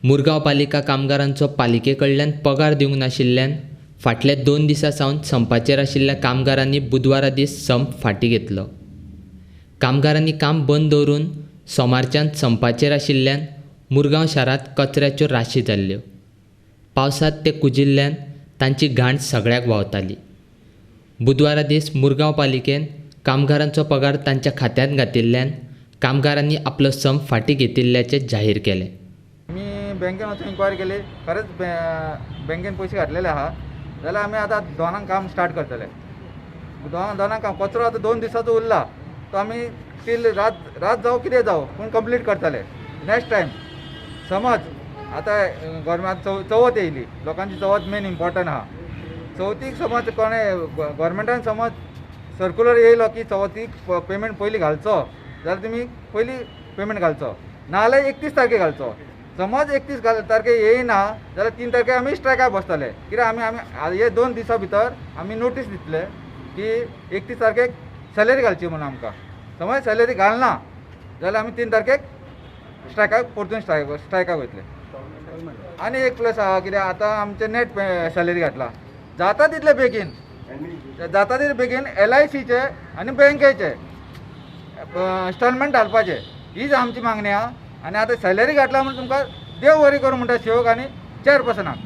मुरगांव पालिका कामगारांचो पालिके कडल्यान पगार दिवंक नाशिल्ल्यान फाटल्या 2 दिसां सावन संपाचेर आशिल्ल्या कामगारांनी बुधवारा दीस संप फाटीं घेतलो. कामगारांनी काम बंद दवरून सोमारच्यान संपाचेर आशिल्ल्यान मुरगांव शारांत कचऱ्याच्यो राशी जाल्ल्यो. पावसांत ते कुजिल्ल्यान तांची घाण सगळ्याक व्हांवताली. बुधवारा दीस मुरगांव पालिकेन कामगारांचो पगार तांच्या खात्यांत घातिल्ल्यान कामगारांनी आपलो संप फाटीं घेतिल्ल्याचें जाहीर केलें. आमी बँकेन वचून इन्क्वायरी केली, खरेंच बँकेन पयशे घातलेले आहा जाल्यार आमी आतां दोनांक काम स्टार्ट करतले. दोनांक काम, कचरो आतां 2 दिसाचो उरला तो आमी तील रात जावं कितें जावं पूण कंप्लीट करतले. नेक्स्ट टायम समज आतां गोवोरमेंट चवथ येयली, लोकांची चवथ मेन इम्पोर्टंट आहा. चवथीक समज कोणें गोवोरमेंटान समज सर्कुलर येयलो की चवथीक पेमेंट पयलीं घालचो जाल्यार तुमी पयलीं पेमेंट घालचो, नाजाल्यार 31 तारखेक घालचो. समज 31 तारखेक येयना जाल्यार 3 तारखेक आमी स्ट्रायकाक बसतले. कित्याक आमी हे 2 दिसां भितर आमी नोटीस दितले की 31 तारखेक सॅलरी घालची म्हणून आमकां. समज सॅलरी घालना जाल्यार आमी 3 तारखेक स्ट्रायकाक परतून स्ट्रायकाक वयतले. आनी एक प्लस आहा कित्याक आतां आमचें नेट सॅलरी घातला, जाता तितले बेगीन, जाता तितले बेगीन LICचे आनी बँकेचे इन्स्टॉलमेंट घालपाचे, हीच आमची मागणी आहा. आनी आतां सॅलरी घातला म्हणून तुमकां देव बरी करूं म्हणटा सेवक आनी चेअरपर्सनाक.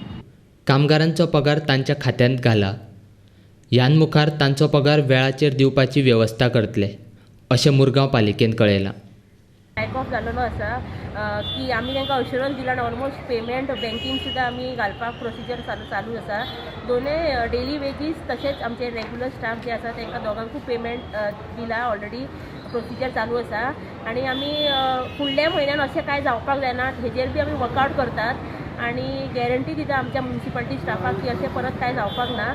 कामगारांचो पगार तांच्या खात्यांत घाला, ह्यान मुखार तांचो पगार वेळाचेर दिवपाची वेवस्था करतले अशें मुरगांव पालिकेन कळयलां. स्ट्रायक ऑफ जाल्लो आसा की आमी तांकां अश्युरन्स दिला आनी ऑलमोस्ट पेमेंट बँकीन सुद्दां आमी घालपाक प्रोसिजर चालू आसा. दोनूय डेली वेजीस तशेंच आमचे रेगुलर स्टाफ जे आसा तांकां दोगांकूय पेमेंट दिला, ऑलरेडी प्रोसिजर चालू आसा. आनी आमी फुडल्या म्हयन्यान अशें कांय जावपाक जायना हेजेर बी आमी वर्कआवट करतात आनी गॅरंटी दिता आमच्या मुन्सिपालिटी स्टाफाक की अशें परत कांय जावपाक ना.